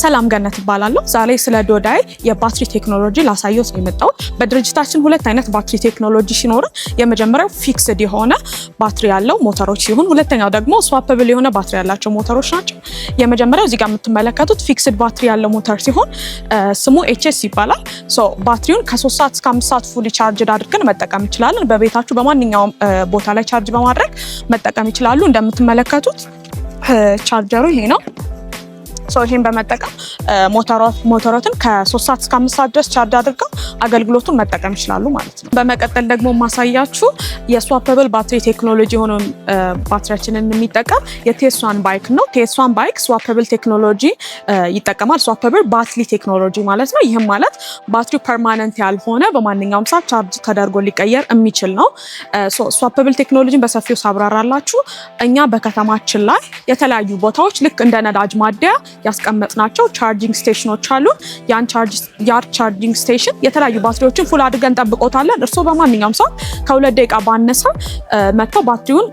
ሰላም፣ ገነት እባላለሁ። ዛሬ ስለ ዶዳይ የባትሪ ቴክኖሎጂ ላሳየዎት ነው የመጣሁት። በድርጅታችን ሁለት አይነት ባትሪ ቴክኖሎጂ ሲኖርን የመጀመሪያው fixed የሆነ ባትሪ ያለው ሞተሮች ሲሆን ሁለተኛው ደግሞ swappable የሆነ ባትሪ ያላቸው ሞተሮች ናቸው። የመጀመሪያው እዚህ ጋር የምትመለከቱት fixed ባትሪ ያለው ሞተር ሲሆን ስሙ HS ይባላል። So ባትሪውን ከ3 ሰዓት እስከ 5 ሰዓት fully charged አድርገን መጠቀም እንችላለን። በቤታችሁ በማንኛውም ቦታ ላይ charge በማድረግ መጠቀም ይችላሉ። እንደምትመለከቱት ቻርጀሩ ይሄ ነው። So ይሄን በመጠቀም ሞተሮትን ከ3 ሰዓት እስከ 5 ሰዓት ድረስ charge አድርገው አገልግሎቱን መጠቀም ይችላሉ ማለት ነው። በመቀጠል ደግሞ ማሳያችሁ የ swappable ባትሪ ቴክኖሎጂ የሆነ ባትሪያችንን የሚጠቀም የ TS1 bike ነው። TS1 bike swappable ቴክኖሎጂ ይጠቀማል። Swappable ባትሪ ቴክኖሎጂ ማለት ነው። ይህም ማለት ባትሪው permanent ያልሆነ፣ በማንኛውም ሰዓት charge ተደርጎ ሊቀየር የሚችል ነው። Swappable ቴክኖሎጂን በሰፊው ሳብራራላችሁ እኛ በከተማችን ላይ የተለያዩ ቦታዎች ልክ እንደ ነዳጅ ማደያ ያስቀመጥናቸው charging station ኖች አሉ። ያን charging station የተለያዩ ባትሪዎችን full አድርገን እንጠብቆታለን። እርስዎ በማንኛውም ሰዓት ከ2 ደቂቃ ባነሰ መጥተው ባትሪውን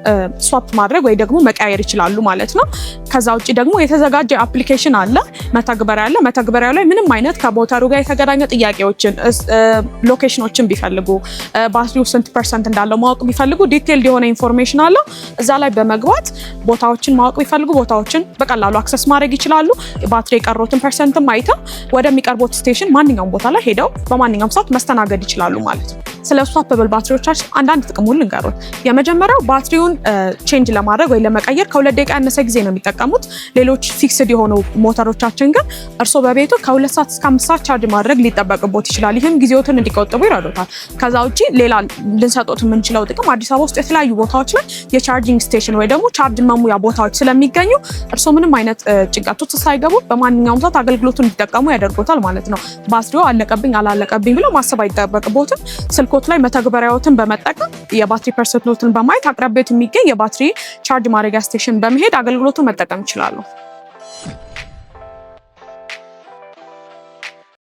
swap ማድረግ ወይ ደግሞ መቀያየር ይችላሉ ማለት ነው። ከዛ ውጭ ደግሞ የተዘጋጀ application አለ፣ መተግበሪያ አለ። መተግበሪያው ላይ ምንም አይነት ከሞተሩ ጋር የተገናኘ ጥያቄዎችን፣ location ኖችን ቢፈልጉ፣ ባትሪው ስንት percent እንዳለው ማወቅ ቢፈልጉ detailed የሆነ information አለው። እዛ ላይ በመግባት ቦታዎችን ማወቅ ቢፈልጉ ቦታዎችን በቀላሉ access ማድረግ ይችላሉ። ባትሪ የቀሮትን percent ም አይተው ወደሚቀርቦት station ማንኛውም ቦታ ላይ ሄደው በማንኛውም ሰዓት መስተናገድ ይችላሉ ማለት ነው። ስለ swappable ባትሪዎቻችን አንዳንድ ጥቅሙን ልንገሮት። የመጀመሪያው ባትሪውን change ለማድረግ ወይ ለመቀየር ከ2 ደቂቃ ያነሰ ጊዜ ነው የሚጠቀሙት። ሌሎች fixed የሆኑ ሞተሮቻችን ግን እርስዎ በቤቱ ከ2 ሰዓት እስከ 5 ሰዓት charge ማድረግ ሊጠበቅቦት ይችላል። ይህም ጊዜዎትን እንዲቆጥቡ ይረዶታል። ከዛ ውጭ ሌላ ልንሰጦት የምንችለው ጥቅም አዲስ አበባ ውስጥ የተለያዩ ቦታዎች ላይ የ charging station ወይ ደግሞ charge መሙያ ቦታዎች ስለሚገኙ እርስዎ ምንም አይነት ጭንቀት ውስጥ ሳይገቡ በማንኛውም ሰዓት አገልግሎቱን እንዲጠቀሙ ያደርጎታል ማለት ነው። ባትሪው አለቀብኝ አላለቀብኝ ብለው ማሰብ አይጠበቅቦትም። ስልኮት ላይ መተግበሪያዎትን በመጠቀም የባትሪ percent ኦትን በማየት አቅራቢያዎት የሚገኝ የባትሪ charge ማድረጊያ station በመሄድ አገልግሎቱን መጠቀም ይችላሉ።